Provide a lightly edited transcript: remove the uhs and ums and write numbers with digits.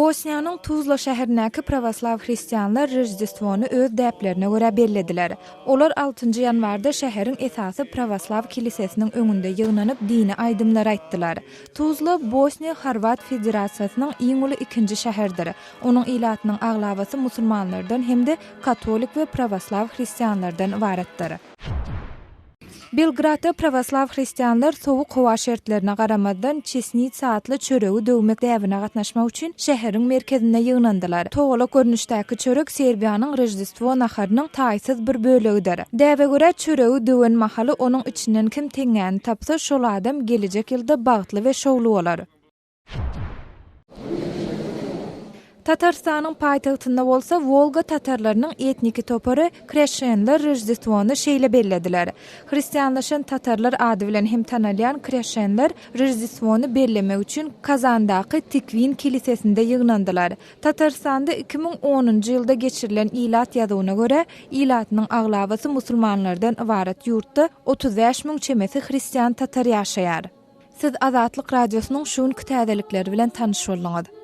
Bosniýanyň Tuzla şäherindäki prawoslaw hristianlar Roždestwony öz däplerine görä bellediler. Olar altynjy ýanwarda şäheriň esasy prawoslaw kilisesiniň öňünde ýygnanyp dini aýdymlary aýtdylar. Tuzla Bosniýa-Horwat Federasiýasynyň iň uly ikinji şäheridir. Onuň ilatynyň aglabasy musulmanlardan hem-de katolik we prawoslaw hristianlardan ybaratdyr. Belgradda prawoslaw hristianlar sowuk howa şertlerine garamazdan, çesnitsa atly çöregi döwmek däbine gatnaşmak üçin şäheriň merkezinde ýygnandylar. Togalak görnüşdäki çörek Serbiýanyň Roždestwo naharynyň taýsyz bir bölegidir. Däbe görä, çöregi döwen mahaly onuň içinden kim teňňäni tapsa, şol adam gelejek ýylda bagtly we şowly bolar. Tatarystanyň paýtagtynda bolsa Wolga tatarlarynyň etniki topary Kreşenler Roždestwony şeýle bellediler. Hristianlaşan tatarlar ady bilen hem tanalýan Kreşenler Roždestwony bellemek üçin Kazandaky Tikwin kilisesinde ýygnandylar. Tatarystanda 2010-njy ýylda geçirilen ilat ýazuwyna görä, ilatynyň aglabasy musulmanlardan ybarat ýurtda 35 müň çemesi hristian tatar ýaşaýar. Siz Azatlyk Radiosynyň şu günki täzelikleri bilen tanyş bolduňyz.